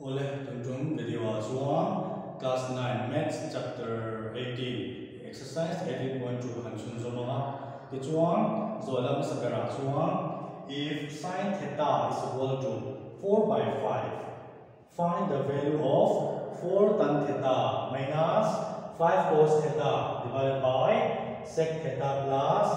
Awle, tun tum video ah chuan Class 9 Maths Chapter 18 Exercise 18.2 han chhun zawm ang a. Tichuan, zawhna hmasa berah chuan If sin theta is equal to 4 by 5, find the value of 4 tan theta minus 5 cos theta divided by sec theta plus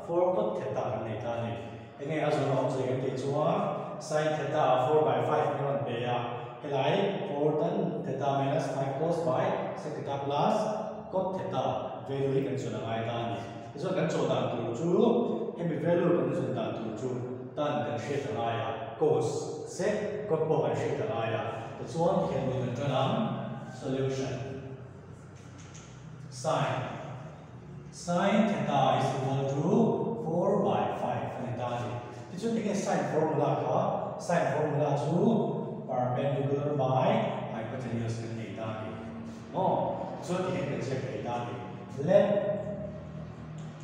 4 cot theta kan nei ta a ni. Enge a zawhna awm zui kan tih chuan sin theta 4 by 5 in rawn pe a, helai 4 tan theta minus 5 cos by sec theta plus cot theta value hi kan zawn a ngai ta a ni. Tichuan kan chawh dan tur chu hemi value kan zawn dan tur chu tan kan hriat a ngai a, cos, sec, cot pawh kan hriat a ngai a. Tichuan tihian bul kan tan ang, solution, sin. Sin theta is equal to 4 by 5 a ni ta a ni. Tichuan enge sin formula kha? Sin formula chu perpendicular by hypotenuse kan nei ta a ni. Maw? Tichuan tihian kan ziak thei ta a ni. Let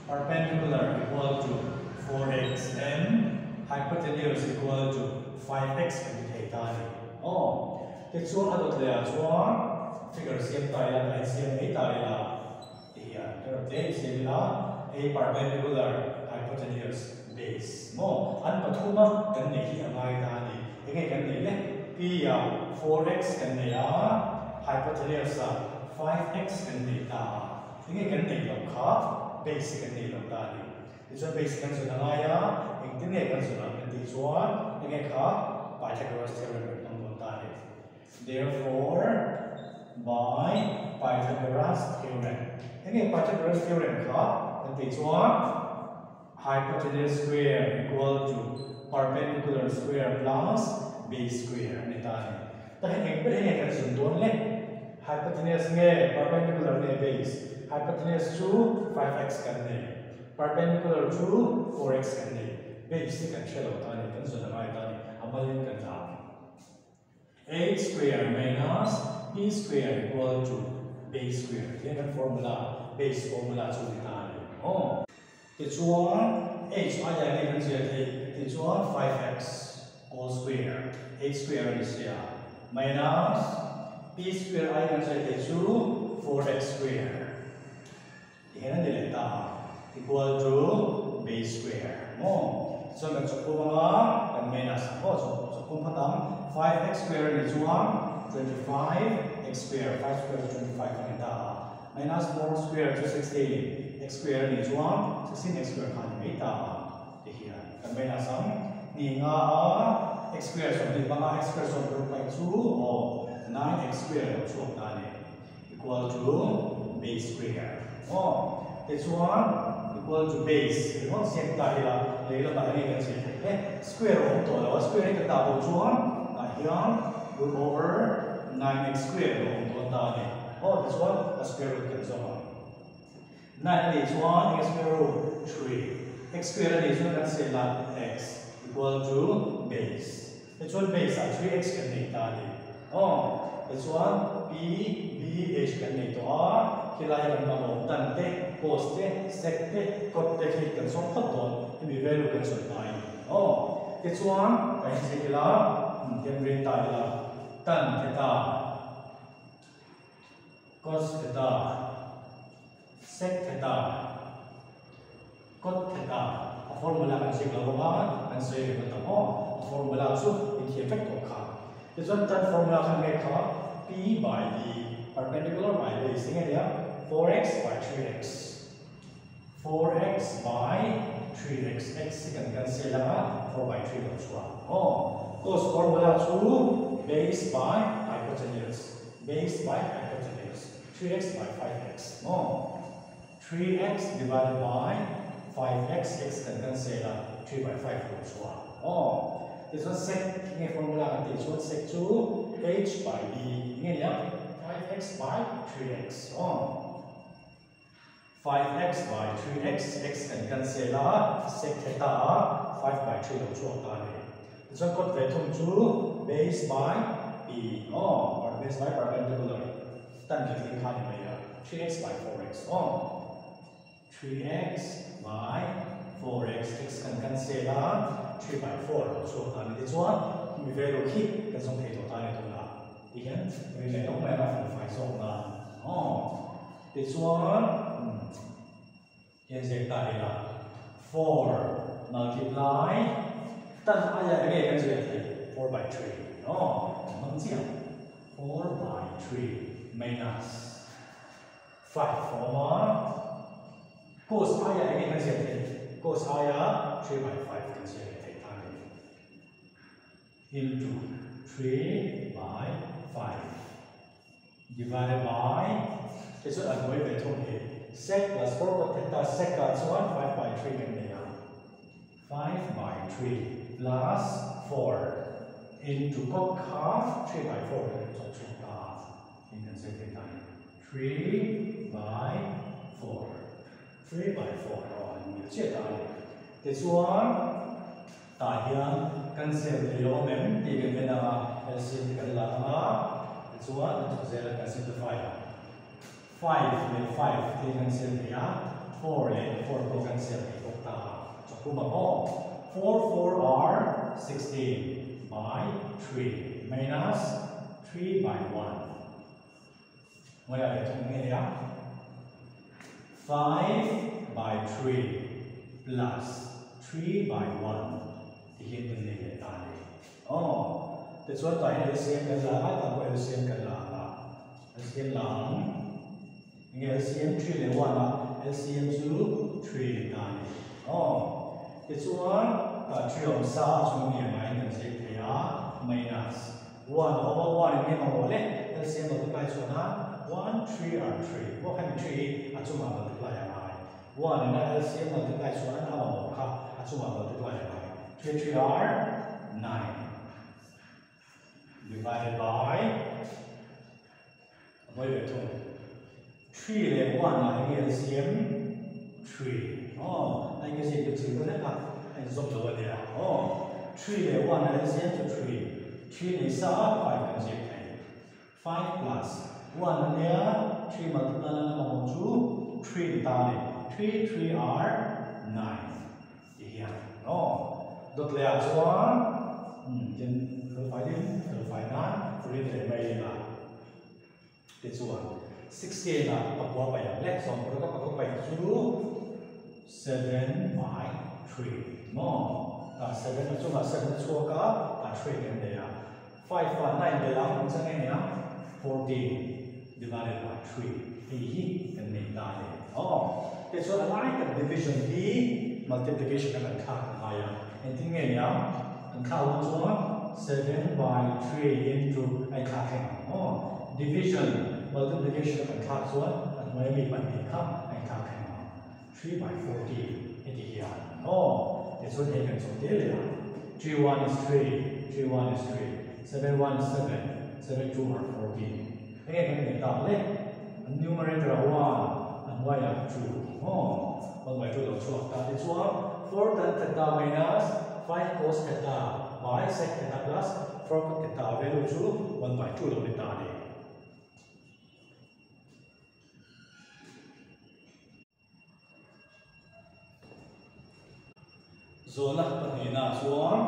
perpendicular equal to 4x and hypotenuse equal to 5x kan ti thei ta a ni. Maw? Tichuan a dawt leh ah chuan figure siam ta ila, ka insiam mai ta ila. Tihian erawh tlem siam ila hei perpendicular hypotenuse base maw an pathuma kan neih hi a ngai ta a ni. Enge kan neih le? P ah 4x kan nei a, hypotenuse ah 5x kan nei ta a. Enge kan neih loh kha base hi kan nei lo ta a ni. Tichuan base kan zun a ngai a, engtin nge kan zun ang kan tih chuan enge kha Pythagoras theorem kan hmang dawn ta a ni. Therefore, by Pythagoras theorem. Enge Pythagoras theorem kha kan tih chuan hypotenuse square equal to perpendicular square plus base square a ni ta a ni. Tahin eng ber hi nge kan zun dawn le? Hypotenuse nge perpendicular nge base? Hypotenuse chu 5x kan nei. Perpendicular chu 4x kan nei. Base hi kan hre lo ta a ni, kan zun a ngai ta a ni, a malin kan dah. H square minus P square equal to base square tih kan formula, base formula chu ni ta a ni maw? Tichuan h aia nge kan ziah theih tih chuan 5x whole square, h square a ni sia, minus p square aia kan ziah theih chu 4x square Ti hian a ni leh ta a, equal to base square maw? Tichuan kan chawkpum anga kan minus ang maw? Chawkpum kha tam 5x square a nih chuan 25x square, 5 square chu 25 a ni ta a, minus 4 square chu 16 x square a nih chuan 16x square kha a ni mai ta a, ti hian kan minus ang. Hnih nga a x square 25 x square 26 paih chu aw 9x square lo chhuak ta a ni. Equal to base square maw? Tichuan equal to base ringawt siam ta ila lei lamah enge kan chei theih le? Square a awm tawh lo a, square hi ka tah bo chuan tah hian root over 9x square lo awm dawn ta a ni. Aw tichuan a square root kan zawm ang. 9 a nih chuan enge square root? 3. X square a nih chuan kan sel a x equal to base. Tichuan base ah 3x kan nei ta a ni. Aw, tichuan p, b, h kan nei tawh a, khilai kan mamawh tan te, cos te, sec te, cot te khi kan zawng phawt dawn, hemi value kan sawi hma in. Aw, tichuan kan incheck ila, tian rin ta ila, tan theta, cos theta, sec theta, cot theta, a formula kan ziak lo ang a, kan sawi reng a tam aw, a formula chu in thiam vek tawh kha. Tichuan tan formula khan nge kha p by b perpendicular by base enge nia 4x by 3x 4x by 3x x hi kan cancel ang a 4 by 3 lo chhuak aw. Cos formula chu base by hypotenuse base by hypotenuse 3x by 5x maw. 3x divided by 5x x kan cancel a 3 by 5 lo chhuak aw. Tichuan sec enge formula kan tih chuan sec chu h by b enge nia 5x by 3x aw. 5x by 3x x kan cancel a sec theta a 5 by 3 lo chhuak ta a ni. Tichuan cot ve thung chu base by p aw, base by perpendicular tan letling kha a ni mai a, 3x by 4x aw. 3x by 4x x kan cancel a 3 by 4 lo chhuak ta a ni. Tichuan hemi value khi kan zawng thei tawh ta a ni tuna. Tihian ri leh lawk mai anga fel fai zawk nan aw. Tichuan hian ziak ta ila 4 multiply tan aia enge kan ziak thei 4 by 3 aw hmang chiah 4 by 3 minus 5 awm a cos aia enge kan ziak thei cos aia 3 by 5 kan ziak leh thei ta ni into 3 by 5 divided by tichuan a hnuai ve thung hi sec plus 4 cot theta sec ah chuan 5 by 3 kan nei a 5 by 3 plus 4 into cot kha 3 by 4 kan chawk chhuak ta a in kan ziak thei ta ni 3 by 4 3 by 4 aw an mil chiah ta a ni tichuan tah hian kan siam thei awm em tih kan en ang a LCM te kan la ang a tichuan a chawk zel a kan simplify ang 5 leh 5 te kan siam thei a 4 leh 4 pawh kan siam thei bawk ta a chawk ang aw 4 4 are 16 by 3 minus 3 by 1 Ngaia leh thung nge nia 5 by 3 plus 3 by 1 ti hian kan nei leh ta a ni. Aw, tichuan tah hian LCM kan la ang a, tah pawh LCM kan la ang a. LCM la ang. Enge LCM 3 leh 1 a, LCM chu 3 ni ta a ni. Aw, tichuan tah 3 awm sa a chung mi angaiin kan ziak thei a, minus 1 a awm a, 1 in nge mamawh le? LCM multiply chuan a 1 3 are 3 maw hemi 3 hi a chungah multiply a ngai. 1 in a LCM multiply chuan a mamawh kha a chungah multiply a ngai. 3 3 are 9 divided by a mawi ve thung 3 leh 1 ah enge LCM 3 aw a enge ziak chu chil ta vek a a inzawm lo a nia aw 3 leh 1 ah LCM chu 3 3 nei sa a 5 kan ziak thei 5 plus 1 a nia 3 multiply na mamawh chu 3 ni ta a ni 3 3 are 9 ti hian aw dawt leh ah chuan tin felfai din felfai nan rin leh mai ila tichuan 16 ah pakua paih ang le sawmparuk a pakua paih chu 7 by 3 maw tah 7 a chungah 7 a chhuak a tah 3 kan nei a 5 ah 9 belh ang chang eng ang 14 divided by 3 hei hi kan nei ta a ni aw tichuan a lai tak division hi multiplication a kan thlak a ngai a engtin nge ni ang kan thlak dawn chuan 7 by 3 into a inthlak thleng ang aw division multiplication a kan thlak chuan a hnuai ami pahnih kha a inthlak thleng ang 3 by 14 heti hian aw tichuan hei kan chawh tel leh ang 3 1 is 3 3 1 is 3 7 1 is 7 7 2 are 14 enge kan neih tak le a numerator ah 1 a hnuaiah 2 aw 1 by 2 lo chhuak ta tichuan 4 tan theta minus 5 cos theta by sec theta plus 4 cot theta value chu 1 by 2 lo ni ta a ni. Zawhna pahnihna chuan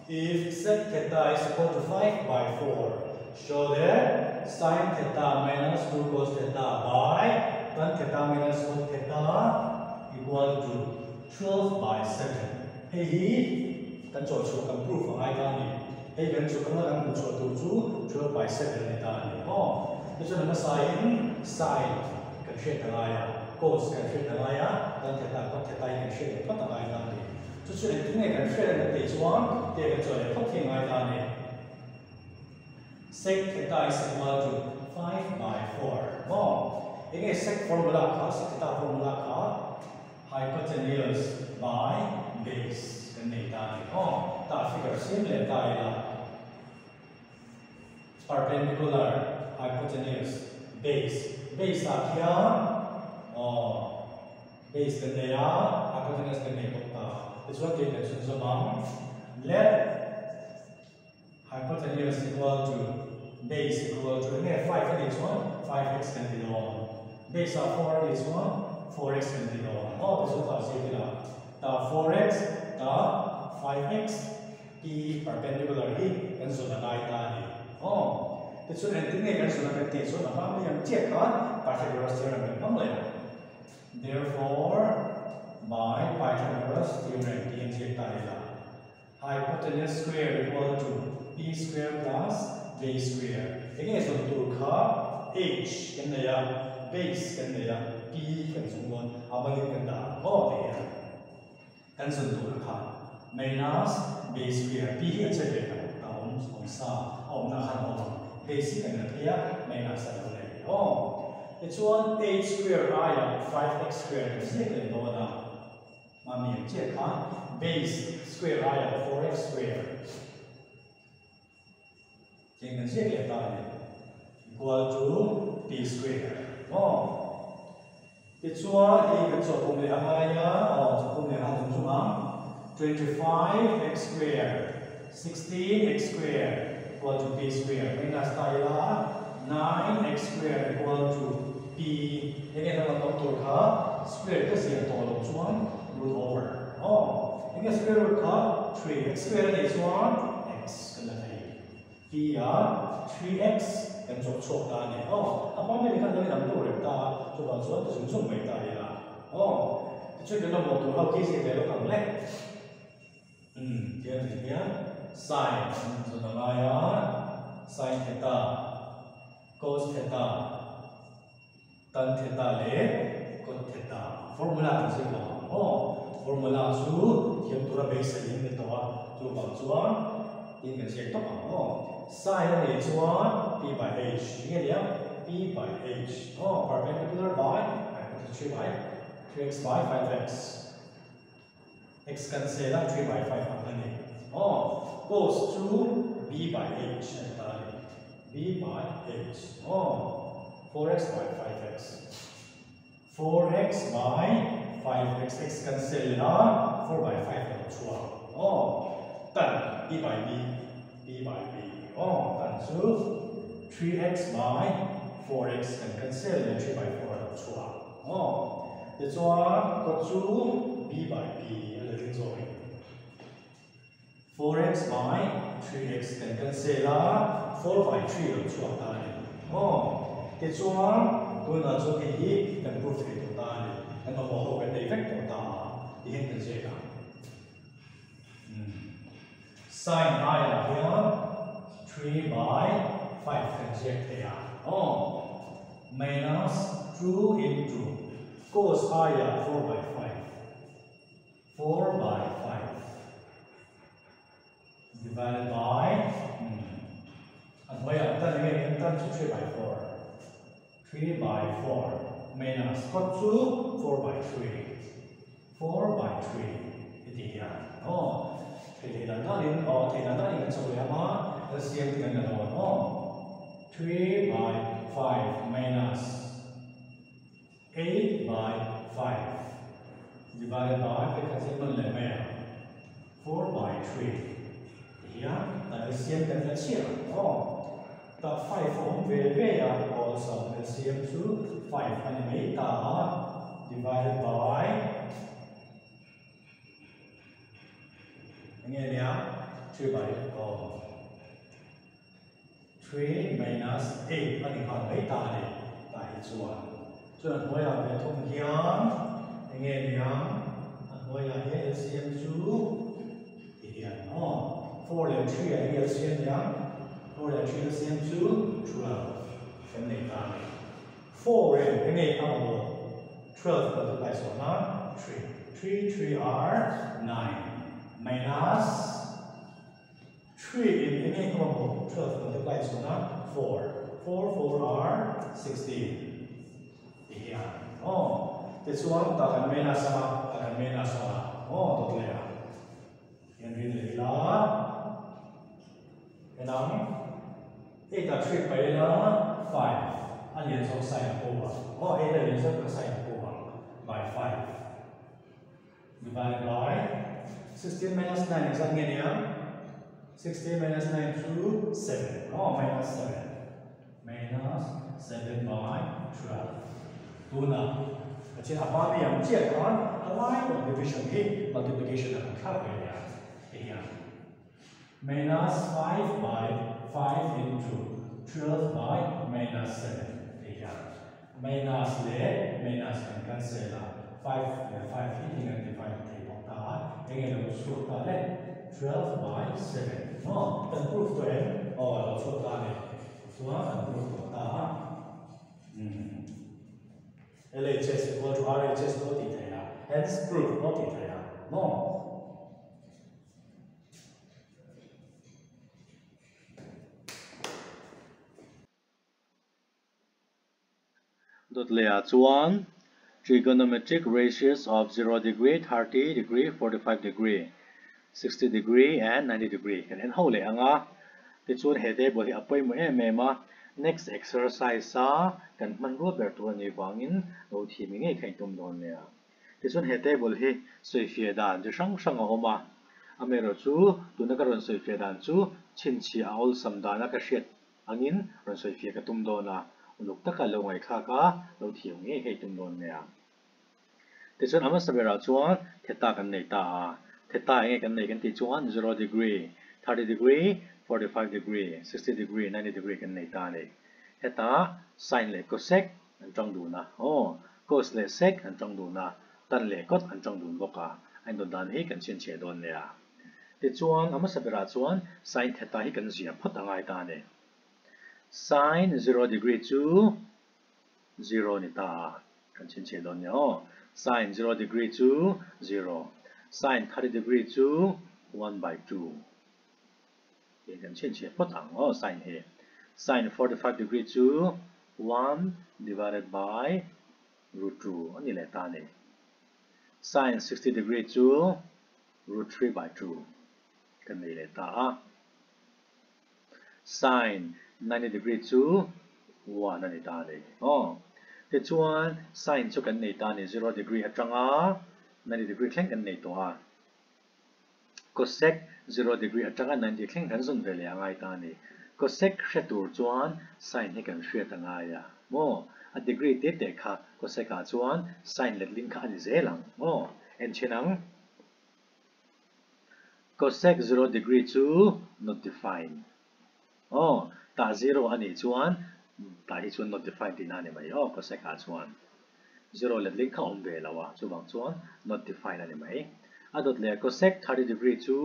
If sec theta is equal to 5 by 4, show that sin theta minus 2 cos theta by tan theta minus cot theta equal to 12 by 7. Hei hi kan chawh chhuah kan proof a ngai ta a ni. Hei kan chu kan kan hmuh chhuah tur chu 12 by 7 a ni ta a ni. Aw, tichuan a hmasain sin kan hriat a ngai a, cos kan hriat a ngai a, tan theta, cot theta hi kan hriat leh phawt a ngai ta a ni. Chu chu engtin nge kan hriat ang tih chuan tia kan chawh leh phawt hi a ngai ta a ni. Sec theta is equal to 5 by 4 maw? Enge sec formula kha, sec theta formula kha hypotenuse by base kan nei ta a ni aw. Tah figure siam leh ta ila perpendicular hypotenuse base base ah khian aw base kan nei a hypotenuse kan nei bawk ta tichuan kei kan chhunzawm ang let Hypotenuse equal to base equal to enge 5 a nih chuan 5x kan ti dawn base ah 4 a nih chuan 4x kan ti dawn aw tichuan tah zir ila tah 4x tah 5x p perpendicular hi kan zawn a ngai ta a ni aw. Tichuan engtin nge kan zun a kan tih chuan a hma mai ang chiah khan Pythagoras theorem kan hmang leh a. Therefore, by Pythagoras theorem tih an ziak ta ila. Hypotenuse square equal to p square plus base square. Enge zun tur kha h kan nei a, base kan nei a, p kan zung dawn a malin kan dah ang maw tih hian. Kan zun tur kha minus base square p hi a che ve lo a awm awm sa a awmna khan a awm ang base hi kan la phei a minus a lo nei aw. Tichuan h square aiah 5x square kan ziak leh dawn a. Mahni ang chiah khan base square aiah 4x square cheng kan ziak leh ta a ni equal to p square maw? Tichuan hei kan chawhpum leh a ngai a, aw chawhpum leh nghal chung chung ang 25x square 16x square equal to p square minus ta ila 9x square equal to p enge hnam an awm tur kha square ka ziah tawh loh chuan root over aw enge square root kha 3x square a nih chuan x kan la thei p a 3x kan chawk chhuak ta a ni aw a hma vel khan lo inang deuh reng ta a chuvang chuan ti zung zung mai ta ila aw tichuan kan mamawh tur ho khi ziak leh lawk ang le. Umm tiang tih hian sin zawn a ngai a, sin theta, cos theta, tan theta leh cot theta formula kan zir lo ang maw? Formula chu thiam tura beisei in ni tawh a, chuvang chuan tin kan ziak tawp ang maw? Sin a nih chuan p by h eng nge nia? P by h aw perpendicular by hypotenuse by 3x by 5x. X kan sel a, 3 by 5 ang a ni. Aw, cos chu b by h a ni ta a ni. B by h. Aw, 4x by 5x. 4x by 5x, x kan sel leh a, 4 by 5 a lo chhuak. Aw, tan p by b, p by b. Aw, tan chu 3x by 4x kan cancel leh 3 by 4 a lo chhuak. Aw, tichuan kawt chu b by p a letling zawk in 4x by 3x kan cancel a, 4 by 3 lo chhuak ta a ni. Aw, tichuan tunah chuan hei hi kan proof thei tawh ta a ni. Kan mamawh ho kan nei vek tawh ta a, tihian kan ziak ang. Sin aiah hian 3 by 5 kan ziak thei a, aw, minus 2 into cos aiah 4 by 5, 4 by 5 divided by a hnuaiah tan enge kan tan chu 3 by 4, 3 by 4 minus cot chu 4 by 3, 4 by 3 heti hian aw thei thei dan danin aw thei dan danin kan chho leh ang a LCM te kan la dawn aw 3 by 5 minus 8 by 5 divided by hei kha chian nawn leh mai ang 4 by 3 ti hian kan LCM kan la chhiah ang aw tah 5 a awm ve ve a awlsam LCM chu 5 a ni mai ta a divided by enge nia 3 by aw 3 minus 8 a ni nghal mai ta a ni tah hi chuan chuan a hnuaiah ve thung hian enge nia a hnuaiah hian LCM chu ti hian aw 4 leh 3 ah enge LCM nia 4 leh 3 LCM chu 12 kan nei ta a ni 4 in enge a mamawh 12 multiply zawhna 3 3 3 are 9 minus 3 in enge a mamawh 12 multiply zawhna 4 4 4 are 16 ti hian aw tichuan tah kan minus anga tah kan minus anga aw dawt leh a hian rin leh ila enang 8 ah 3 paih ila 5 a lian zawk sign a pu ang aw 8 a lian zawk ka sign a pu ang by 5 divided by 16 minus 9 engzat nge nia 16 minus 9 chu 7 aw minus 7 minus 7 by 12 tuna a chin a hma mi ang chiah khan a lai pawh division hi multiplication a kan thlak ve nia hei hian minus 5 by 5 into 12 by minus 7 tih hian minus leh minus kan cancel a, 5 leh 5 hi tin kan divide thei bawk ta a, eng nge lo chhuak ta le? 12 by 7 maw? Kan proof tawh em? Aw a lo chhuak ta a ni. Tichuan kan proof tawh ta a. Umm. LHS equal to RHS pawh tih theih a, hence proof pawh tih theih a maw? Dawt lehah chuan trigonometric ratios of 0 degree, 30 degree, 45 degree, 60 degree and 90 degree kan en ho leh ang a. Tichuan he table hi a pawimawh em em a, next exercise a kan hmanrua ber tur a nih vangin lo thim i ngei kha in tum dawn nia. Tichuan he table hi sawifiah dan chi hrang hrang a awm a, amaherawhchu tuna ka rawn sawifiah dan chu chhinchhiah a awlsam dana ka hriat angin rawn sawifiah ka tum dawn a, uluk taka lo ngaihthlak a lo thiam ngei hei tum dawn nia. Tichuan a hmasa berah chuan theta kan nei ta a, theta enge kan nei kan tih chuan 0 degree, 30 degree, 45 degree, 60 degree, 90 degree kan nei ta a ni. Heta sine leh cosec an tang dun a, aw, cos leh sec an tang dun a, tan leh cot an tang dun bawk a, a indawn dan hi kan chhinchhiah dawn nia. Tichuan a hmasa berah chuan sine theta hi kan ziah phawt a ngai ta a ni. Sine 0 degree chu 0 ni ta a, kan chhinchhiah dawn nia aw. Sine 0 degree chu 0, sine 30 degree chu 1 by 2 tiin kan chhinchhiah phawt ang aw sine hi. Sine 45 degree chu 1 divided by root 2 a ni leh ta a ni. Sine 60 degree chu root 3 by 2 kan nei leh ta a. Sine 90 degree chu 1 a ni ta a ni. Aw. Tichuan sine chu kan nei ta a ni 0 degree atanga 90 degree thleng kan nei tawh a. Cosec 0 degree atanga 90 thleng kan zawn ve leh a ngai ta a ni. Cosec hre tur chuan sine hi kan hriat a ngai a maw? A degree te te kha cosec ah chuan sine letling kha a ni zel ang maw? Enchhin ang. Cosec 0 degree chu not defined. Aw, tah 0 a nih chuan tah hi chuan not defined tihna a ni mai aw, cosec ah chuan 0 letling kha awm ve lo a, chuvang chuan not defined a ni mai. A dawt leh cosec 30 degree chu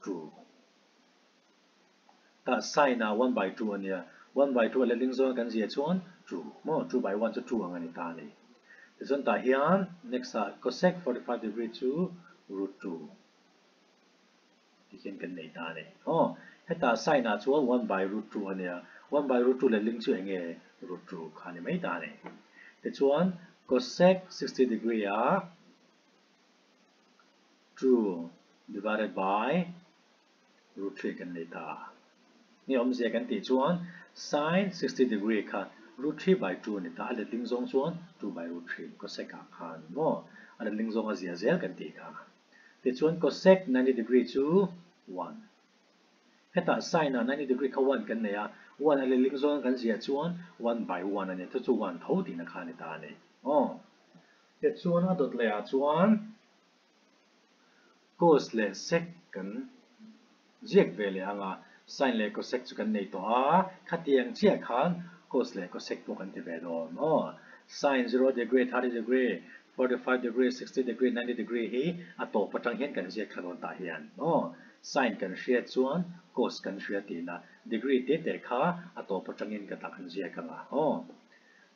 true. Tah sine ah 1 by 2 a nia, 1 by 2 a letling zawn kan zia chuan true maw, 2 by 1 chu true ang a ni ta a ni. Tichuan tah hian next ah cosec 45 degree chu root 2 ti hian kan nei ta a ni. Aw, hetah sine ah chuan 1 by root 2 a nia, 1 by root 2 letling chu eng nge root 2 kha a ni mai ta a ni. Tichuan cosec 60 degree ah 2 divided by root 3 kan nei ta a. Nge awmzia kan tih chuan sin 60 degree kha root 3 by 2 a ni ta, a letling zawng chuan 2 by root 3 cosec ah khan maw a letling zawng a zia zel kan tih kha. Tichuan cosec 90 degree chu 1. Hetah sin ah 90 degree kha 1 kan nei a, 1 a letling zawng kan ziah chuan 1 by 1 a ni, chu chu 1 tho tihna kha a ni ta a ni. Aw. Tichuan a dawt leh ah chuan Cos leh sec kan ziak ve leh ang a, sin leh cosec chu kan nei tawh a, khatiang chiah khan cos leh cosec pawh kan ti ve dawn maw? Sin 0 degree, 30 degree, 45 degree, 60 degree, 90 degree hi a tawp atang hian kan ziak thla dawn tah hian maw? Sin kan hriat chuan cos kan hria tihna degree te te kha a tawp atangin ka tak an ziak ang a aw.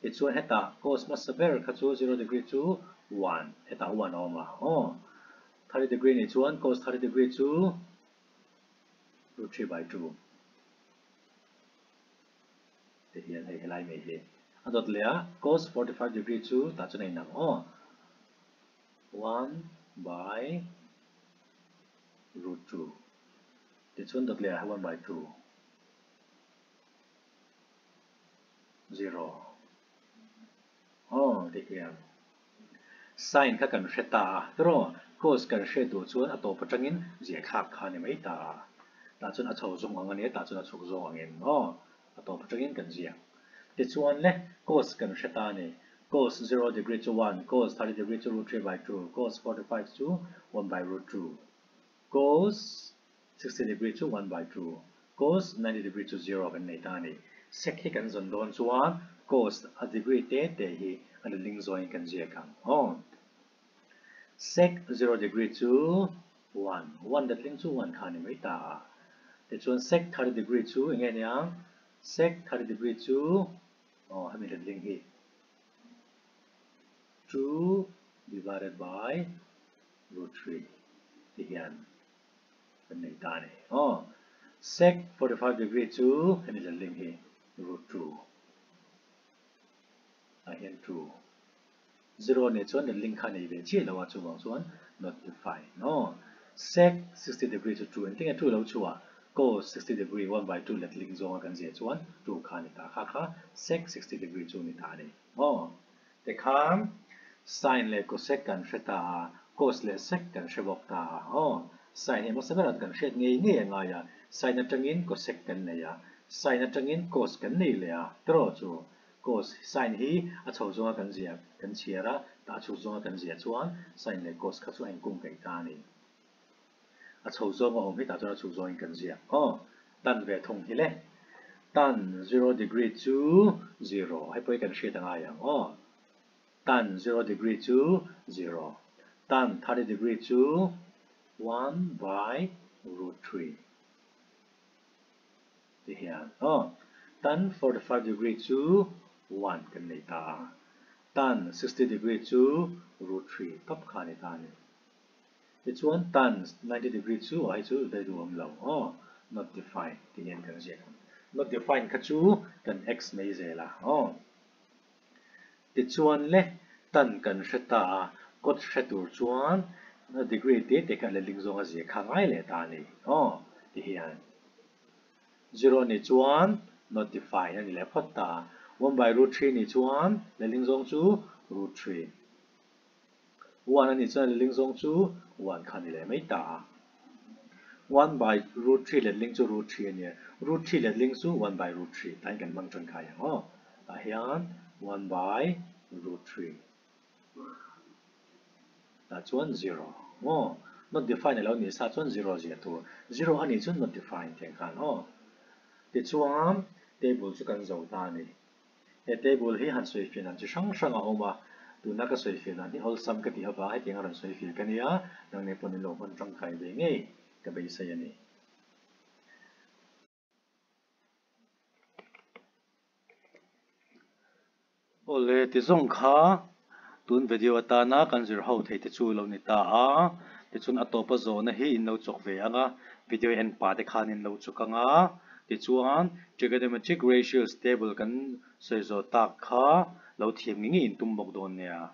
Tichuan hetah cos hmasa ber kha chu 0 degree chu 1, hetah 1 a awm a aw. 30 degree nih chuan cos 30 degree chu root 3 by 2 ti hian hei helai mai hi a dawt leh a, cos 45 degree chu tah chuan a inang aw, 1 by root 2 tichuan dawt leh ah 1 by 2. 0 Aw ti hian Sine kha kan hre ta a tiraw Cos kan hre duh chuan a tawp atangin ziah thlak kha a ni mai ta a tah chuan a chho zawng ang a nia tah chuan a chhuk zawng angin aw a tawp atangin kan ziak tichuan le Cos kan hre ta a ni Cos 0 degree chu 1 Cos 30 degree chu root 3 by 2 Cos 45 chu 1 by root 2 Cos 60 degree chu 1 by 2 Cos 90 degree chu 0 kan nei ta a ni. Sec hi kan zawn dawn chuan cos a degree te te hi a letling zawngin kan ziak ang aw. Sec 0 degree chu 1, 1 letling chu 1 kha a ni mai ta a. Tichuan sec 30 degree chu eng nge niang? Sec 30 degree chu aw hemi letling hi 2 divided by root 3 ti hian kan nei ta a ni. Aw, sec 45 degree chu hemi letling hi root 2 ah hian 2 zero nih chuan letling kha nei ve chiah lo a, chuvang chuan not defined. Aw, sec 60 degree chu 2 engtin nge 2 lo chhuah? Cos 60 degree 1 by 2 letling zawnga kan ziah chuan 2 kha a ni ta, kha kha sec 60 degree chu a ni ta a ni. Aw, tikhan sin leh cosec kan hre ta a, cos leh sec kan hre bawk ta a. Aw, sin hi hmasa berah kan hriat ngei ngei a ngai a, sin atangin cosec kan nei a, sin atangin cos kan nei leh a, tiraw chu cos, sin hi a chho zawnga kan ziah kan chhiar a, tah a chhuk zawnga kan ziah chuan sin leh cos kha chu a inkung kaih ta a ni. A chho zawng a awm hi tah chuan a chhuk zawngin kan ziak. Aw, tan ve thung hi le. Tan zero degree chu zero. Hei pawh hi kan hriat a ngai ang. Aw, tan zero degree chu zero. Tan 30 degree chu one by root 3. Ti hian. Aw, tan 45 degree chu one kan nei ta a. Tan 60 degree chu root 3 tawp kha a ni ta a ni. Tichuan tan 90 degree chu a hei chu value awm lo aw, not defined tih hian kan ziak ang. Not defined kha chu kan x mai zel a aw. Tichuan le tan kan hre ta a, cot hre tur chuan degree te te kha letling zawng a ziak kha ngai leh ta a ni aw ti hian. Zero nih chuan not defined a ni leh phawt ta a, one by root 3 nih chuan letling zawng chu root 3. 1 a nih chuan letling zawng chu 1 kha a ni leh mai ta a. 1 by root 3 letling chu root 3 a ni a, root 3 letling chu 1 by root 3 tain kan hmang tangkai ang aw. Tah hian 1 by root 3 tah chuan 0 aw. Not defined a lo nih sa chuan 0 zia tur. 0 a nih chuan not defined tih ang khan aw. Tichuan table chu kan zo ta a ni. He table hi han sawifiah dan chi hrang hrang a awm a, tuna ka sawifiah dan hi awlsam ka tih avang hetiang a rawn sawifiah ka nia, nang nen pawh in lo hman tangkai ve ngei ka beisei a ni. Awle ti zawng kha tun video atana kan zir ho thei te chu lo ni ta a, tichuan a tawpa zawhna hi in lo chawk ve ang a, video en pah te khan in lo chawk ang a. Tichuan, trigonometric ratios table kan sawi zawh tak kha lo thiam nge nge in tum bawk dawn nia.